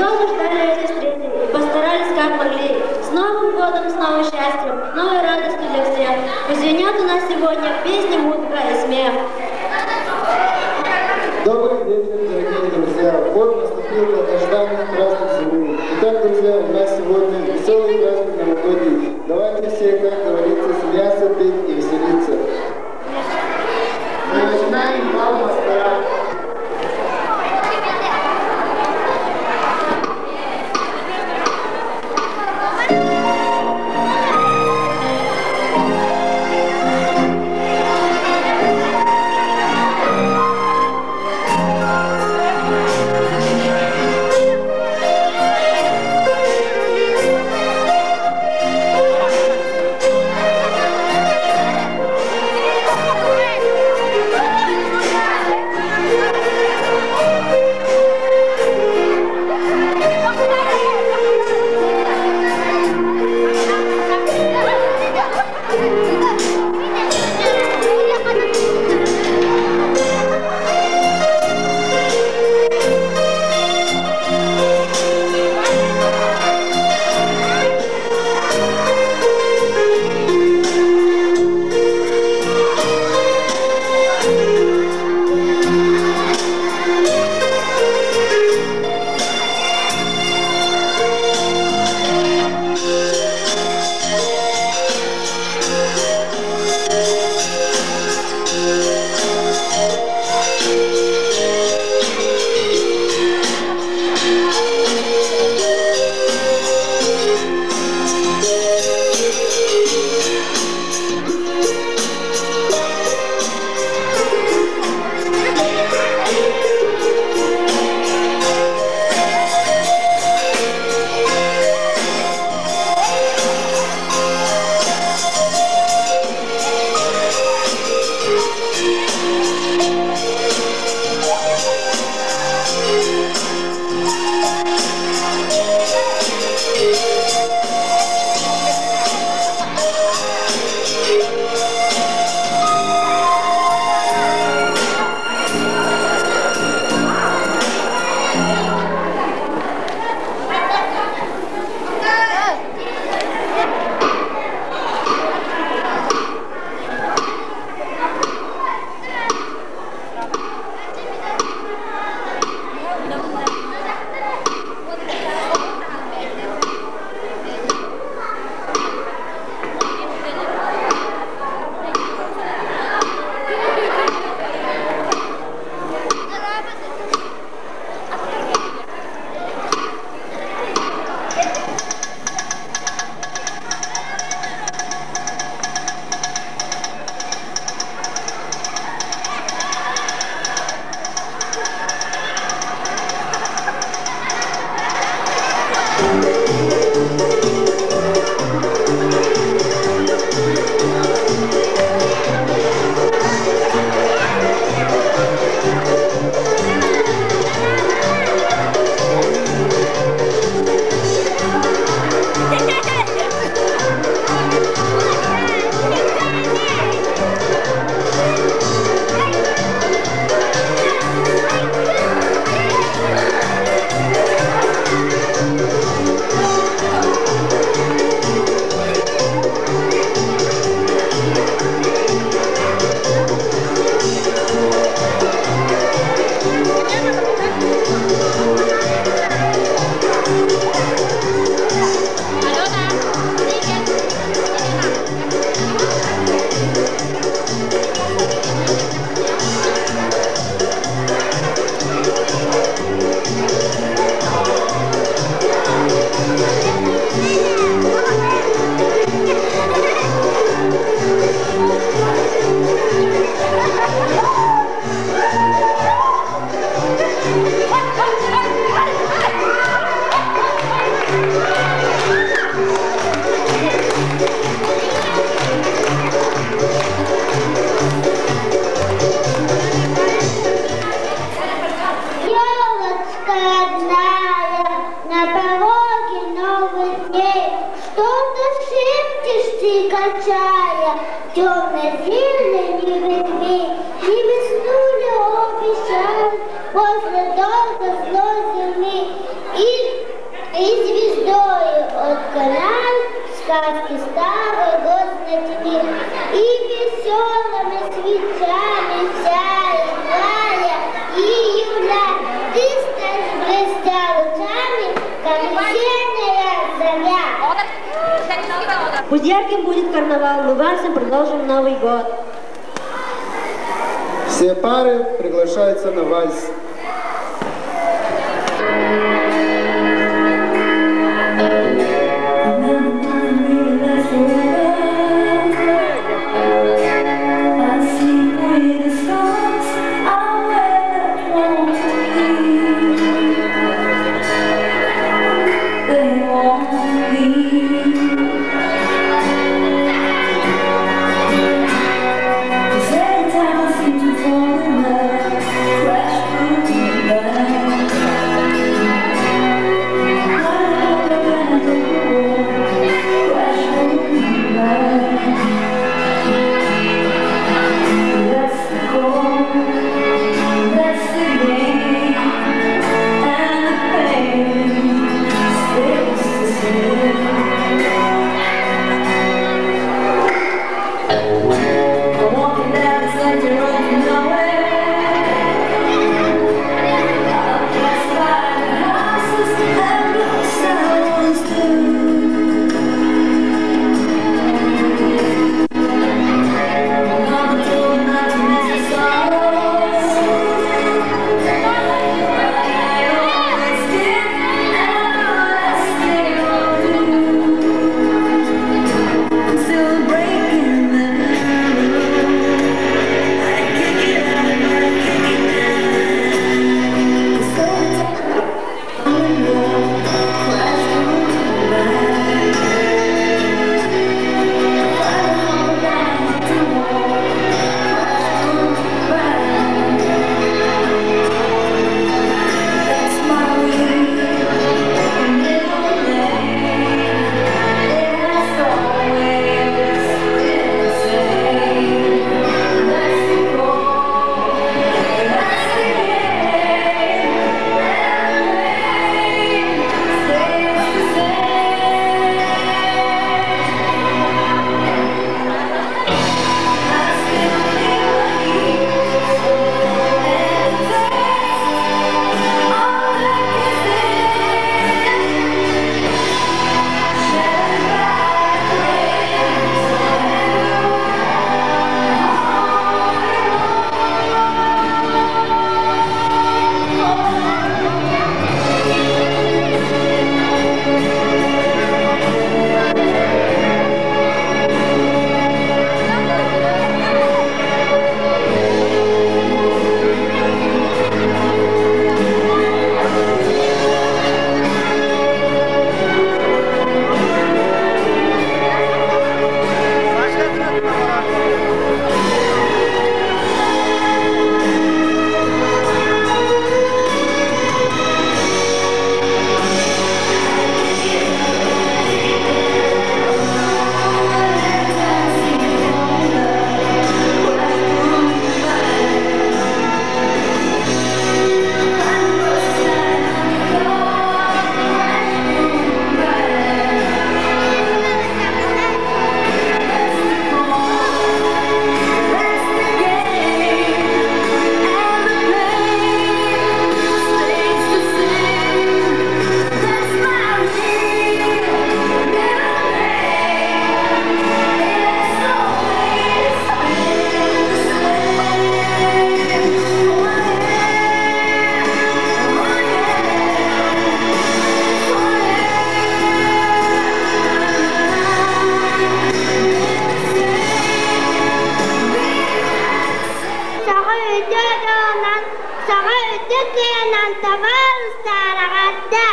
долго ждали этой встречи и постарались как могли. С Новым годом, с новым счастьем, новой радостью для всех. Пусть звенят у нас сегодня песни, музыка и смех. Добрый вечер, дорогие друзья! Вот наступил долгожданный праздник зимы. Итак, друзья, у нас сегодня веселый праздник новогодний. Давайте все, как говорится, смеяться, петь и веселиться. Мы начинаем бал маскарад. После долго злой зимы. И Пусть ярким будет карнавал, мы вальсом продолжим Новый год. Все пары приглашаются на вальс. Саха үтүө дьонунан, саха үтүө кыайынан табаарыстар эҕэрдэ!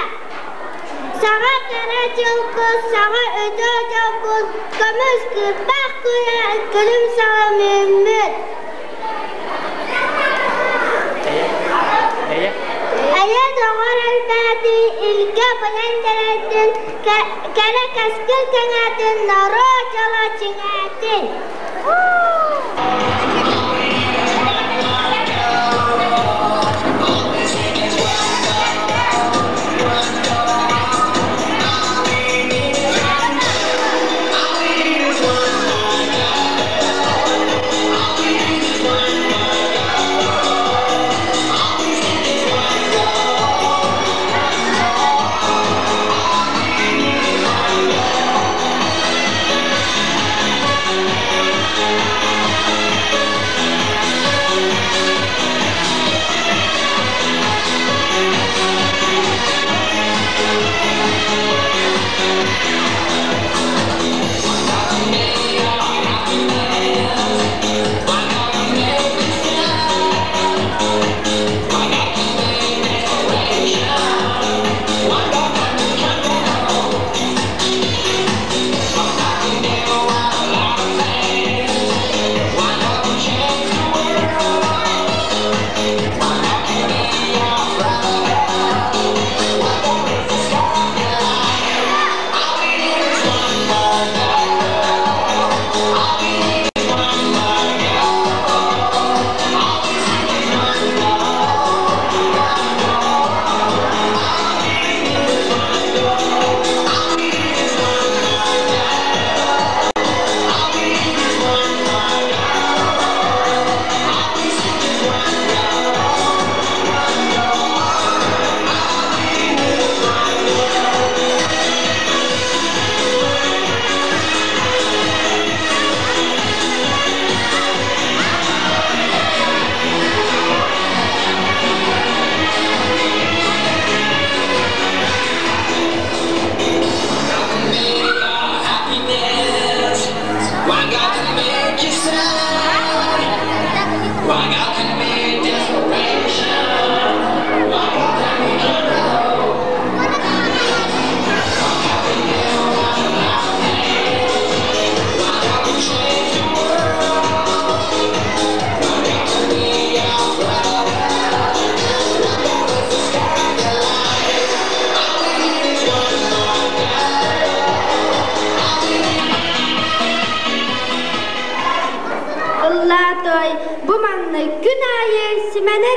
Саха кэрэ дьылбыт, саха үтүө дьолбут, көмүс кыырпах күнэ күлүм саҕа үүммүт. Эйэ доҕор элбээтин, илгэ быйаҥ кэлэрдин, кэрэ кэскил кэҥээтин, норуот дьоло чиҥээтин!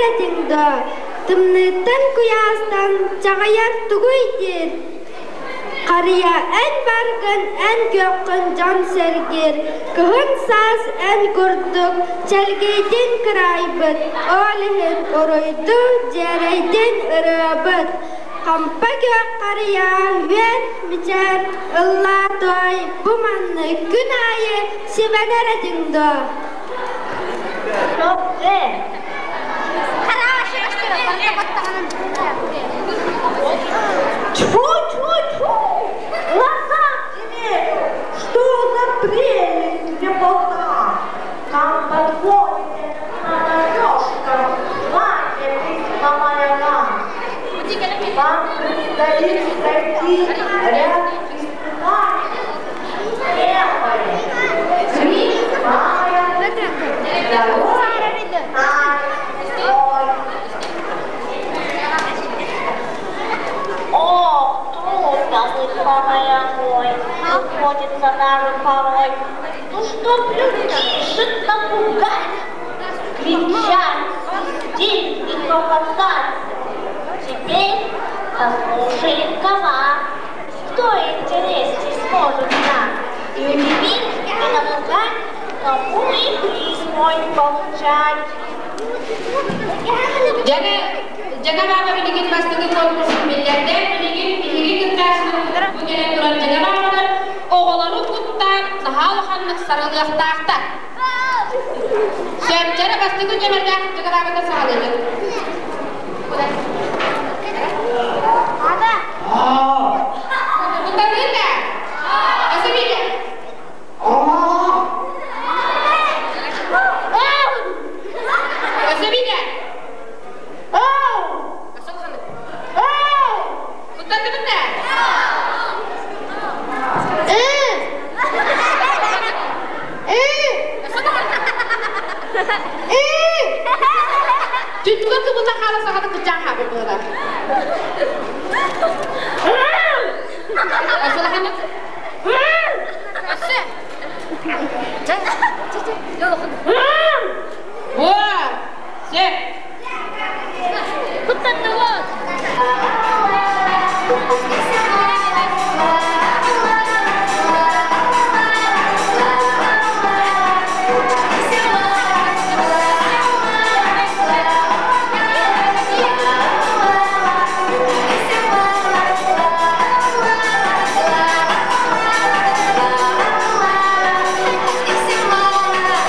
этиҥ дуо? Тымныыттан куйаастан чаҕыйар тугуй диир? Харыйа эн баргын, эн күөххүн дьон сэргиир, кыһын саас эн курдук чэлгийдин кыраайбыт, ол иһин уруйду дьиэрэйдин ырыабыт. Хампа күөх харыйа, үөр, мичээр, ыллаа туой, бу маннык күн аайы сибэнэр этиҥ дуо? Тьфу, тьфу, тьфу! Глаза тебе! Что за прелесть лепота! Как подходит эта одежка, платье присломая нам. Вам предстоит пройти ряд испытаний. Первое. 3 мая. Второе. Ох, трудно быть мой, приходится даже порой. Ну чтоб людишек напугать, кричать, свистеть и хохотать. Теперь послушаем вас. Кто интересней сможет нас и удивить, и напугать, кому и приз мой получать. Дьэ, Дьаҥа баба билигин бастакы конкурсун биллэрдэ. Билигин биһиги кыттааччыларбыт бу кэлэн турар Дьаҥа бабалар оҕолору куттаан наһаа улаханнык сарылыахтаахтар. Сөп, дьэ бастакы нүөмэрдээх Дьаҥа бабата саҕалыыбыт. Куттаныы да? Өсөбиде? Өсөбиде? Куттандыбыт да? Түттүгэр кыбылла хаала саҕата кыччаан хаалбыт буолар. Өсөлөхөнүк. Өссө. Буа! Сөп. Куттандыбыт.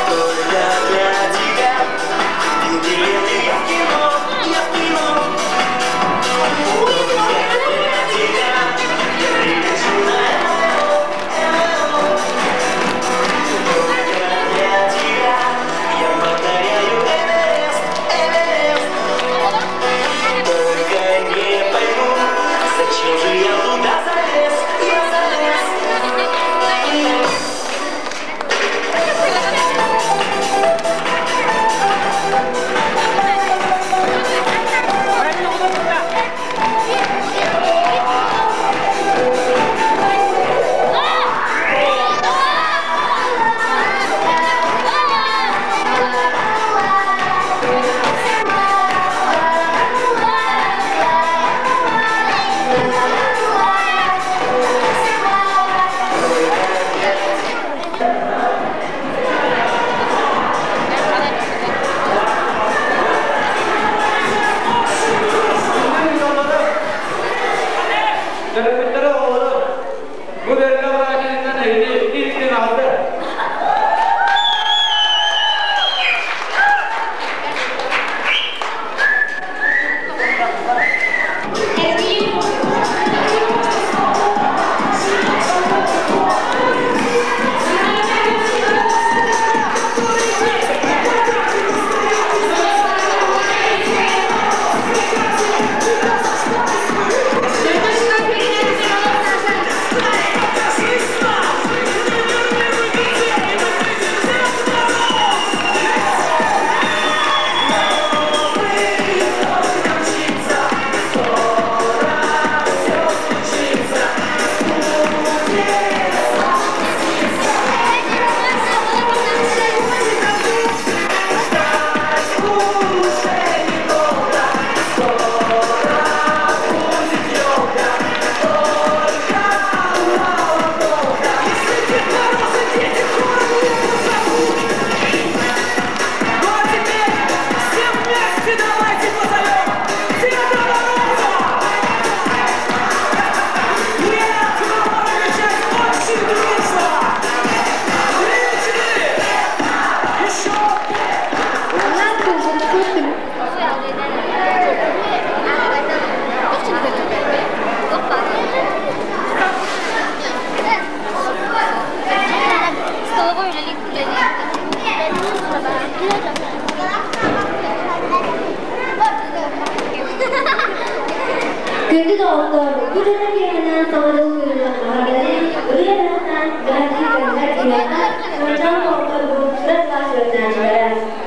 Только для тебя купил билеты я в кино, я в кино. Только для тебя я прилечу на НЛО, НЛО. Только для тебя я покоряю Эверест, Эверест. Только не пойму, зачем же я туда залез, я залез. Төрөппүттэрэ оҕолоро бу бэриллэ бырааһынньыгынан эһини итии-истиҥ аҕалда. Күндү доҕоттор, бу дьоро киэһэнэн Саҥа дьыл күнүнэн эҕэрдэлии, ырыа бэлэхтээн бэлэхтии кэллилэр киһиэхэ Кырачаан доҕотторбут кыра кылаас үөрэнээччилэрэ.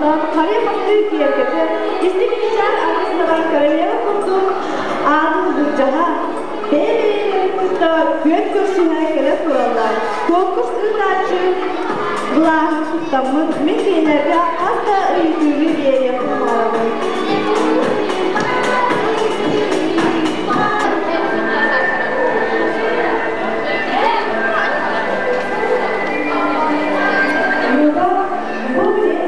оҥостон, харыйа мастыы киэргэтэн, истиҥ мичээр аргыстаһан королева курдук аатын былдьаһа, бэйэ-бэйэлэрин кытта күөн көрсүһэ кэлэ тураллар. Конкурс ыытааччы былааһын туттаммын, мин кинилэргэ хас да ыйытыыны биэриэхпин баҕарабын. Люба, бу билин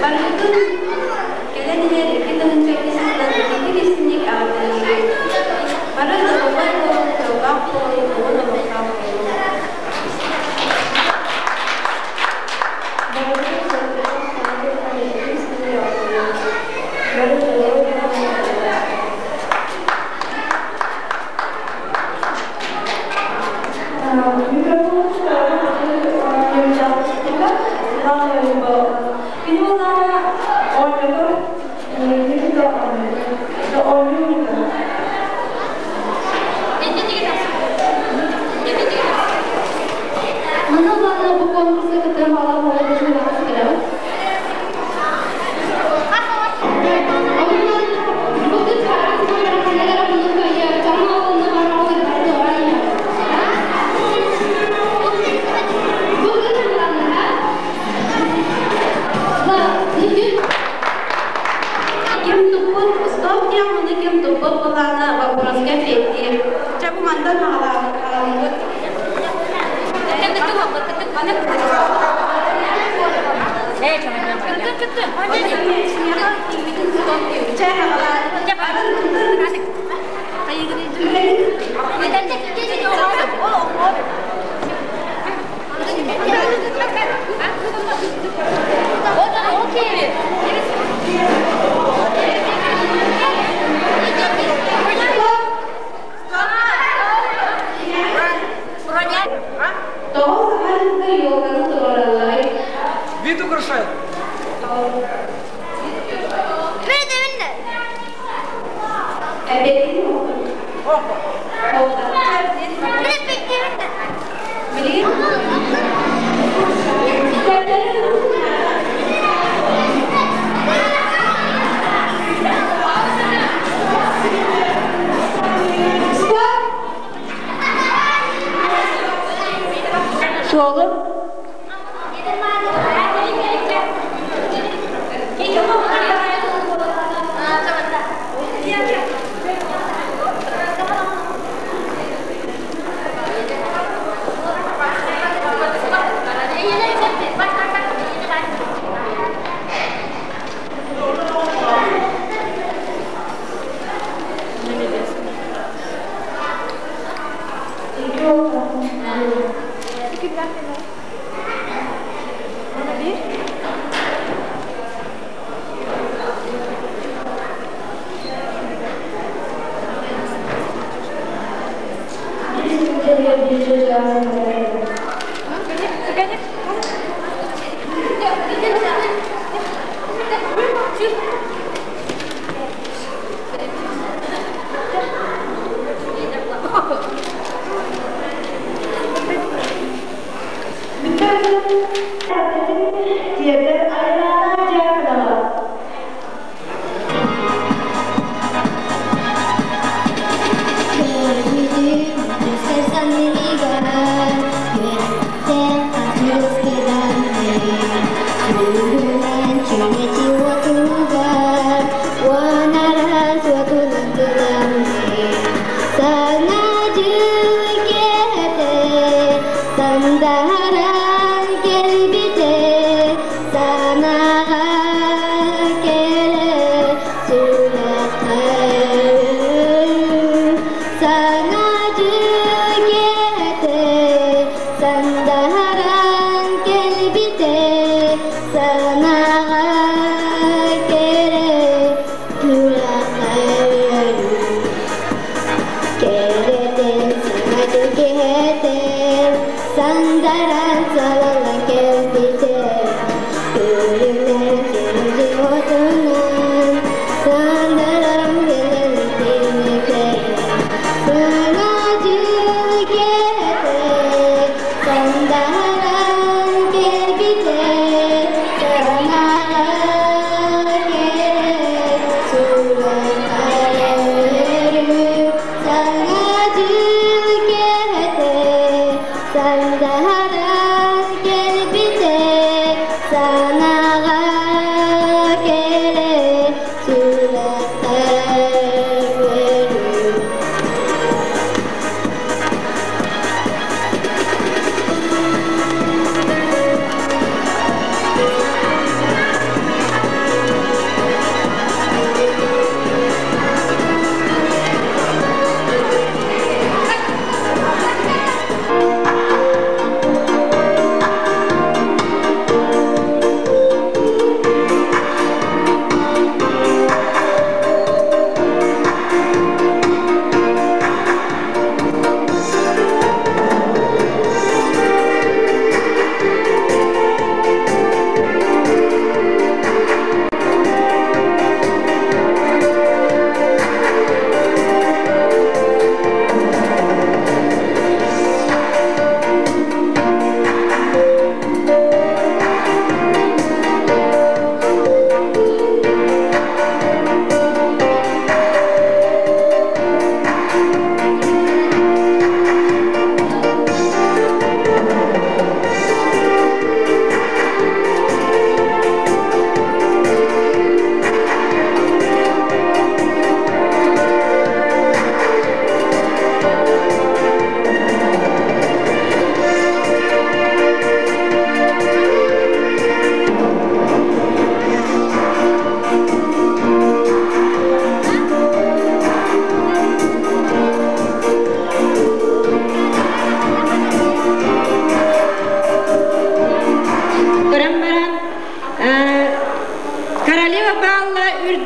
Барыгытын кэлэн иһэр 2008 сылынан итиитик-истиҥник эҕэрдэлиибит. Бары доруобай буолун, дьоллоох буолун, уһун олохтоох буолун. Барыгытын сылгытын саҥа дьылынан итиитик-истиҥник эҕэрдэлиибит. Бары доруобай буолун, дьоллоох буолун. Микрофон Кини буллаҕына оонньотор оонньуу Манна улаана бу конкурска кыттар баҕалаах оҕо бэсиһэ кэлэҕит. Ким туппут стоп диэн муну ким туппут былаана вопроска эппиэттиир. Чэ бу мантан хаалаабыт. Чэ Тоҕо саха дьылга елканы туруоралларый? Вид украшает. Эбиэтин Билигин Суолум Тиэрдэр Айраана Дьяконова. Sandaran gelbite sana.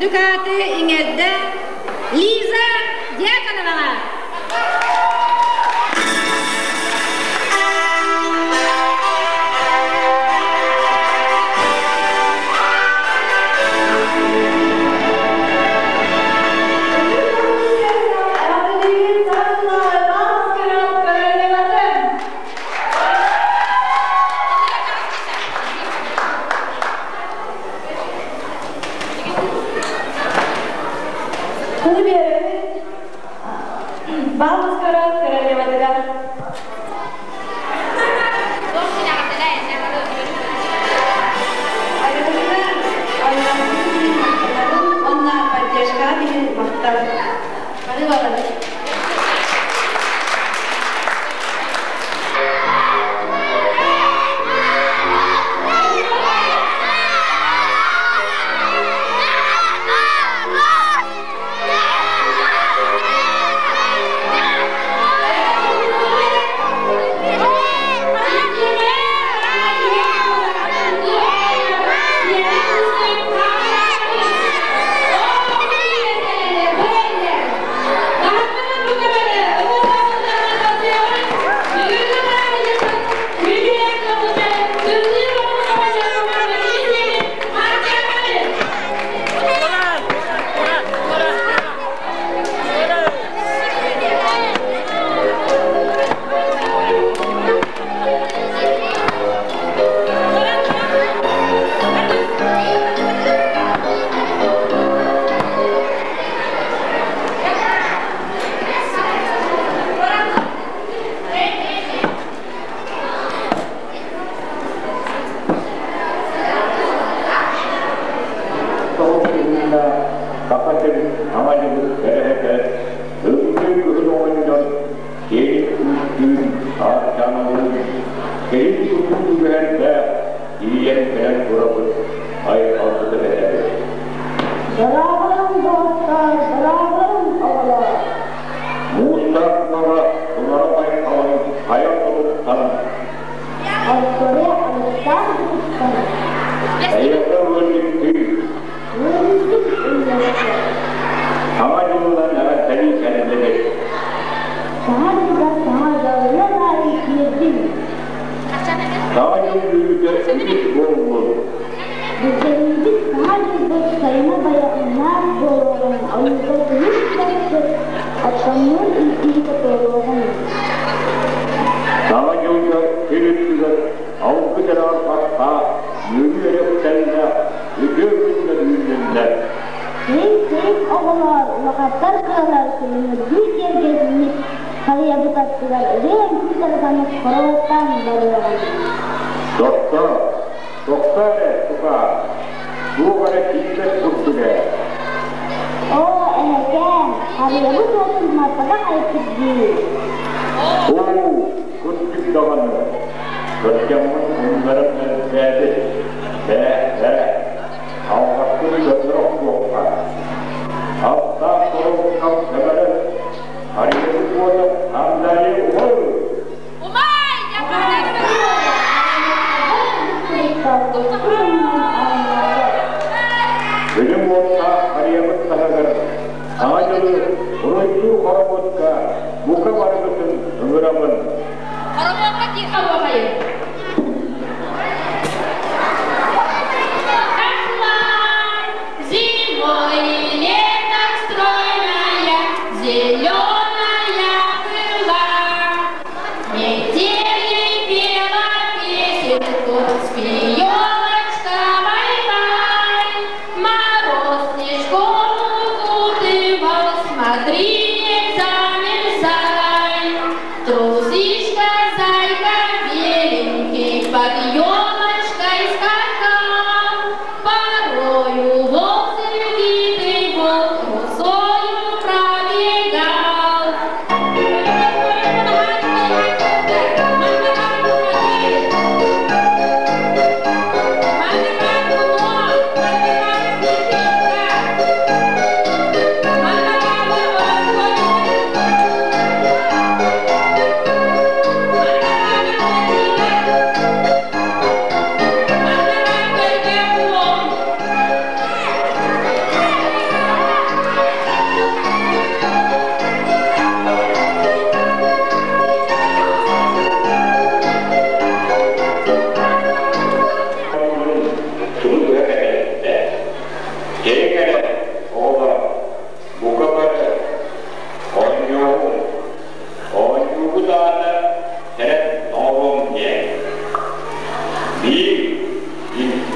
үрдүк ааты иҥэрдэ Лиза Дьяконоваҕа. Тылы биэрэбит Бал маскарад королеватыгар. Айылгыны айылгы махтанабын уонна поддержка иһин махтал. Бары баҕарабын. Саха сирин саҥа дьылын кэрэһитэ Тымныы күһүн оҕонньор киэҥ күүстүүн Саарчаналыын кэлин тутуу түгэһэрдээх тиийэн кэлэн турабыт айхалбыты этэбит. Дорооболоҥ, доҕоттоор, дорооболоҥ, оҕолоор! Муустаах муора тунара байҕалын хайа хотуттан Остуоруйа алыптаах дьукуттан Эйиэхэ ыалдьыттыы Ыалдьыт үллэстэр. Саҥа дьылынан эҕэрдэлии кэллибит. Саҥа дьылга саҥа дьолуйар аайы киирдим. Саҥа дьыл үүнүүтэ үгүс буоллун. Билгэлиибит саҥа дьылбыт сайына байыаннаах буолуоҕун, ойууга күлүк көрсөр, оттомнуур иитиитэ туолуоҕун. Саҥа дьылга сир үрдүгэр алгыс эрэ арҕахтаах, үөрүү эрэ үктэллээх үтүө күннэр үүннүннэр. Сиҥ-сиҥ оҕолоор, улахаттар кыралар күлүмүрдүү киэргэтиммит харыйабыт аттыгар ырыа-үҥкүү тарҕанан хороводтаан барыаҕыҥ. Тохтоо, тохтоо эрэ, тукаа, туох эрэ тиийбэт курдук ээ. Оо, эһэкээн, харыйабыт уотун умаппатах эбиппит дии. Оо, кырдьык даҕаны, кырдьаммын умнарым элбээбит, бээ-бээ. Алҕаспын көннөрө охсуохха. Аттаах соруктан көмөлөс, харыйабыт уота хандаайы умай! Умай! Күнүм уоттаах харыйабыт таһыгар Саҥа дьылы уруйдуу хоробуотка бука барыбытын ыҥырабын. Хоробуокка тиихэ уохайын. Зимой и летом стройная, зеленая была. Метель ей пела песенку, спи, елочка, бай-бай. Мороз снежком укутывал, смотри, не замерзай. Трусишка, зайка беленькая,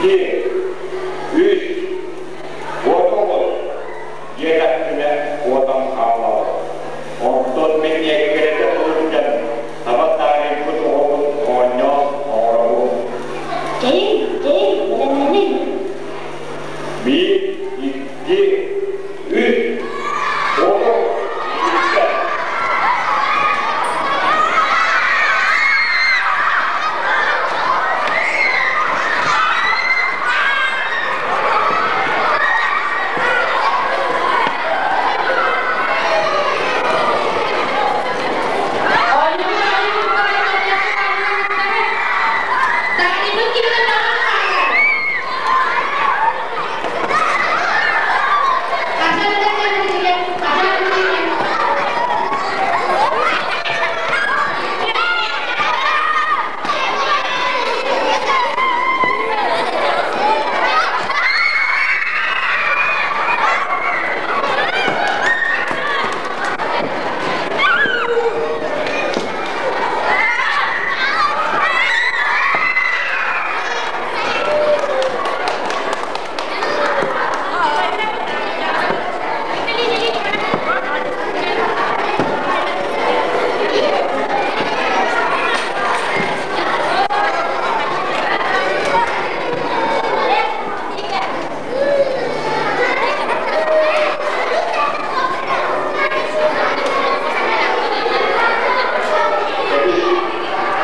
Икки, үс, куотуҥ диэтэхпинэ куотан хаалаҕын. Онтон мин эккирэтэ сылдьан таба таарыйбыт оҕобун оонньоон оҥоробун. Чэйиҥ, чэйиҥ, бэлэмнэниҥ. Биир, икки, үс, куотуҥ, бүттэ.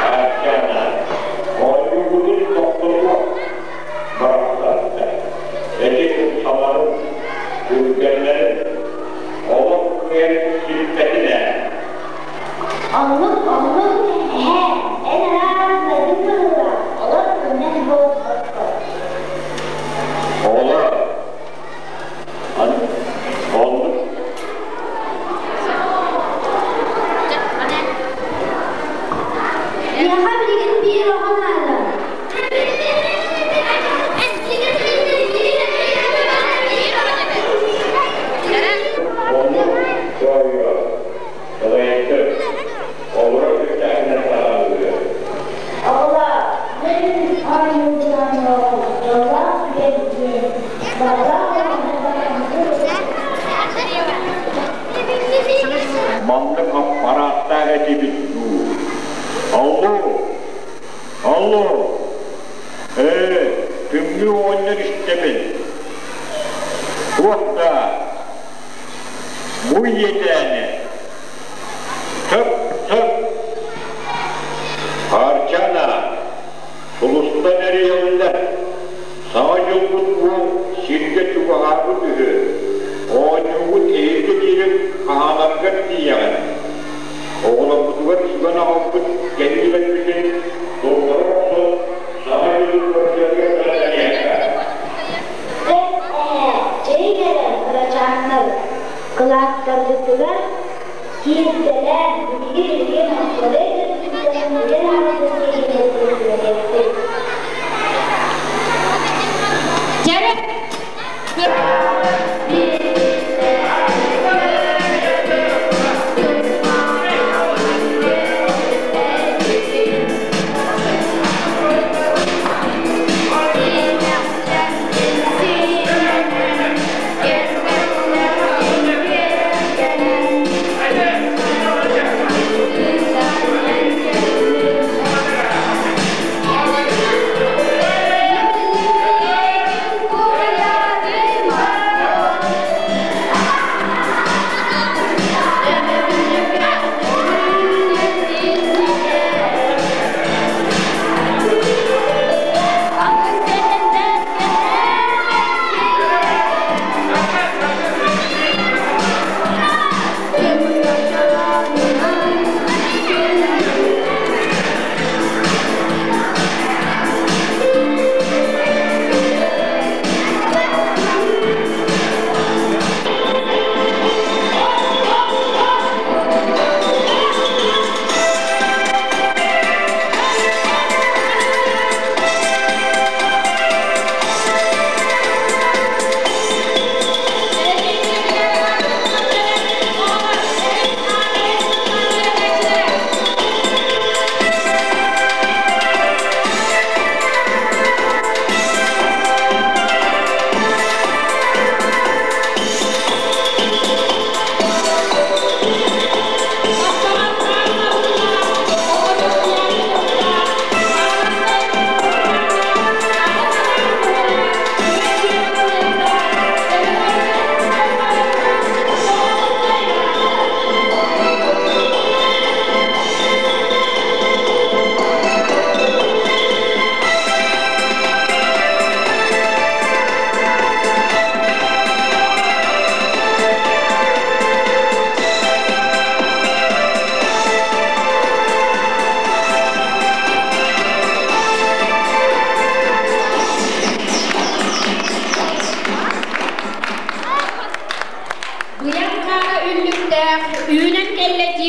Арчана, оонньуубутун тохтотуох барахсатта. Эти ыксаларын, түргэннэрин олох кыайан сиппэтин ээ. Оннук, оннук, эһээ, эн араас сылайдыҥ быһыылаах, олор күннэн буолбакка. Оҕолор, оннук Миэхэ билигин биир оҕо наада. Оннук тоойуо, Салайаччы, олоро түстэххинэ саҕалыыр. Оҕолор, мин оонньуубунан дьоллоох түгэн диэн барылах Маннык аппарааттаах этибит дуу? Алло! Алло! Ээ, тымныы оҕонньор истэбин. Туох даа? Бу ийэтээни. Сөп, сөп. Хаарчаана, сулустан эрийэллэр. Саҥа дьылбыт уол сиргэ чугаһаабыт үһү. Оонньуугут эһиги диэри хаһаанаргар тиийэҕин. Оҕолорбутугар сүгэн аҕалбыт кэлиилэрбитин толоро охсон Саҥа дьылы көрсөргө бэлэмнэниэххэ. Сөп эһээ, чэйиҥ эрэ, кырачааннар, кылаастаргытыгар кииртэлээн, биһиги билигин остуоруйа төрдүттэн билэр аҕатын киһини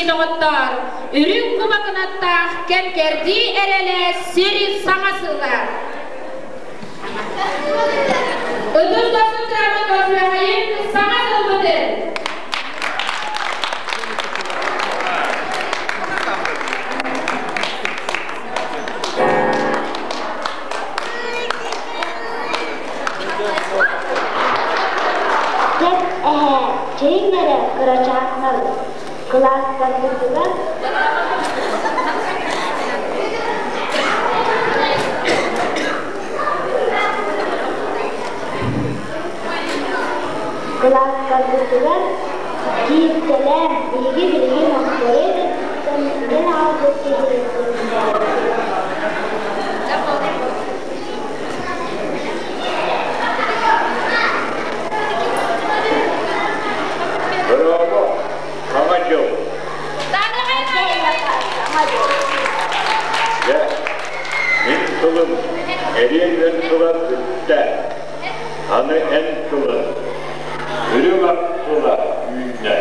доҕоттоор, үрүҥ куба кынаттаах кэм-кэрдии эрэлэ сири саҥа сыла. Ытыс дохсун тыраабыт көрсүөхэйин саҥа сылбытын! Кэт эһээ, чэйиҥ эрэ кырачааннар, кылаастарбытыгар Кылаастарбытыгар кииртэлээн, биһиги билигин остуоруйа дойдутуттан илдьэн аҕалбыт киһибитин Борообо, Саҥа дьыл! Дьэ, мин тылым эриэн үөн тыла бүттэ. Аны эн тылын, үрүҥ ат тыла үүннэ.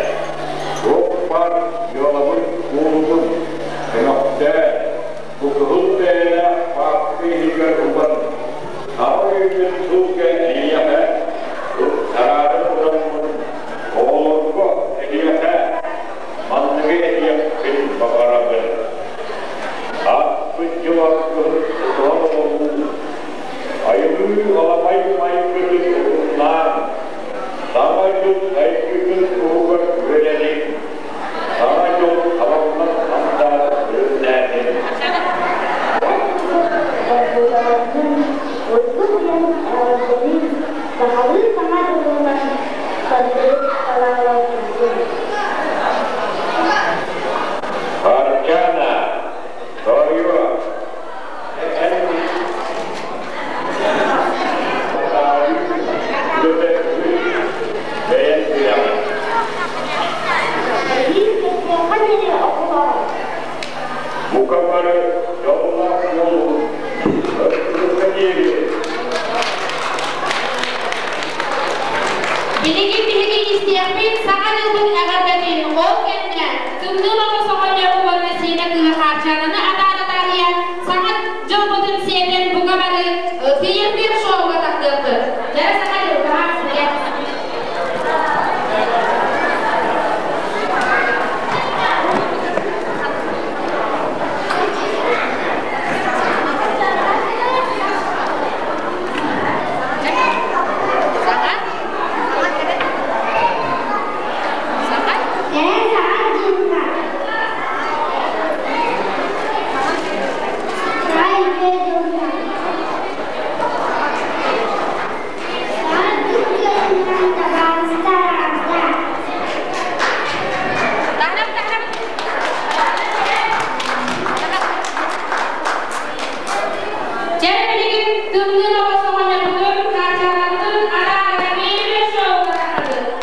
Туох баар дьыалабын-куолубун көмөхтөөн, бу кыһыл бэйэлээх паапка иһигэр уган, саҥа үүммүт сылга эйиэхэ ыктараары тураммын, оҕолорго эһиэхэ манныгы этиэхпин баҕарабын. Ааспыт дьыл аргыһын тутуһан олоруу, айылыы аламай майгытын уһуннаан, саҥа дьыл сайдыытын туһугар үөрэниҥ, саҥа дьол хабаллан хамсаан күлүмнээтин. Доргуйаларгын уйгу-быйаҥ эҕэрдэлиин сахалыы саҥа дьылынан саргыйык талаалар турдун. Арчана, Тоойуо, эн бэйэн билэҕин. Эһиил көрсүөххэ диэри оҕолоор! Бука бары дьоллоох буолуҥ, өртүөххэ диэри. Билигин биһиги истиэхпит Саҥа дьылбыт эҕэрдэтин, ол кэннэ Тымныы Моҕус оҕонньору уонна Сиинэ кыыһа Хаарчаананы атаара таарыйа Саҥа дьылбытын сиэтэн бука бары фейерверк шоуга тахтыахпыт. Дьэ, Саҥа дьыл баһаар сирэ. Саҥа? Саҥа? Ээ, саҥа дьылга. Саҥа үтүө дьылга. Саҥа дьыл күөнүнэн табаарыстар аҕда. Таһырам, таһырам. Дьэ, билигин тымныы оҕо оҕонньорбутун, Хаарчаанабытын араара биир шоуга таһабыт.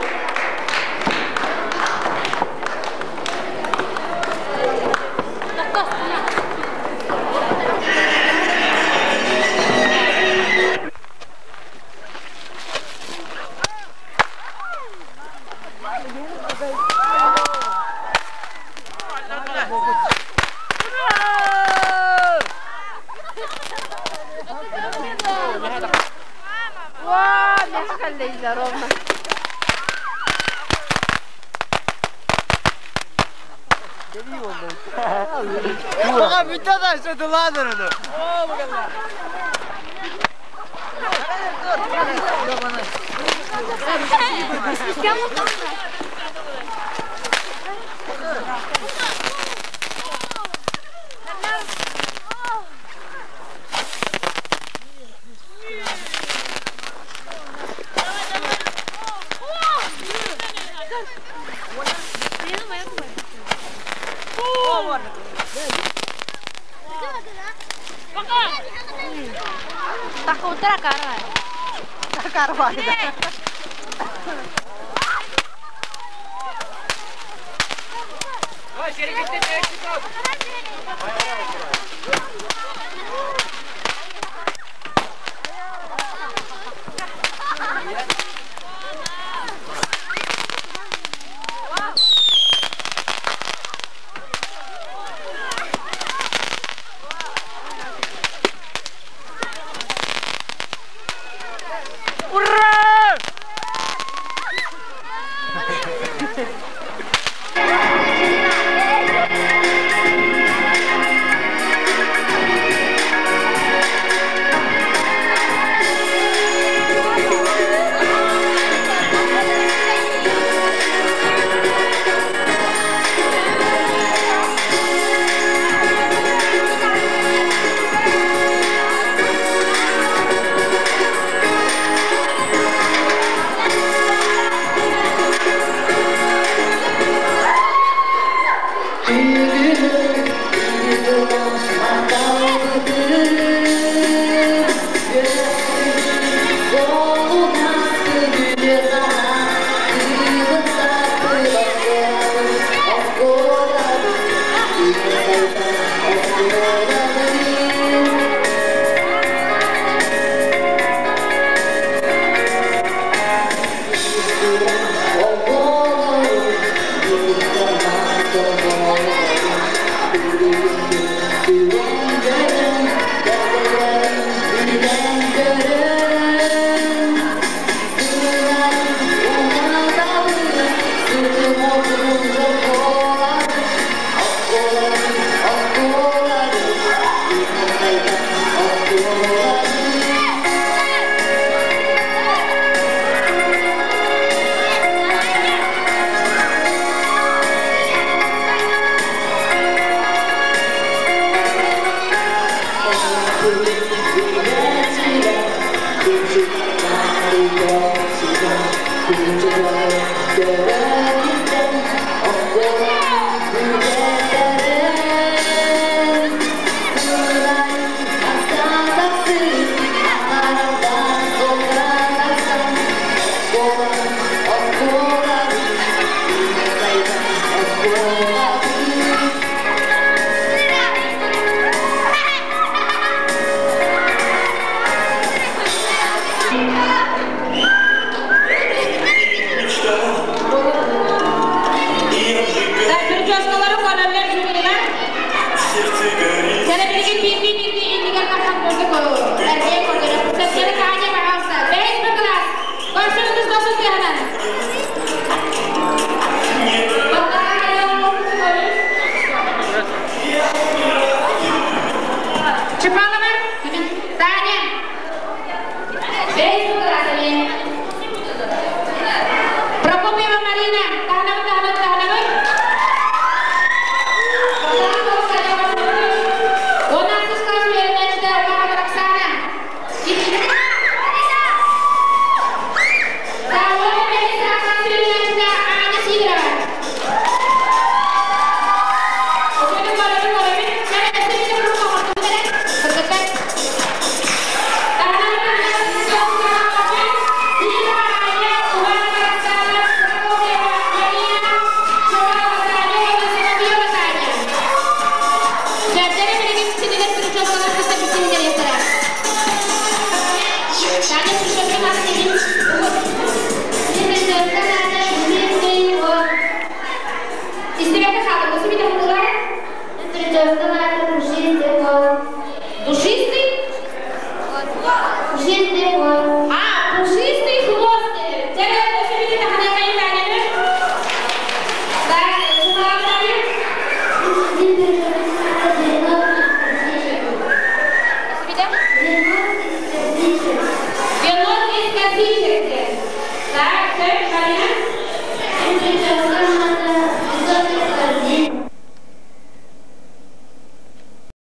Венок из косичек.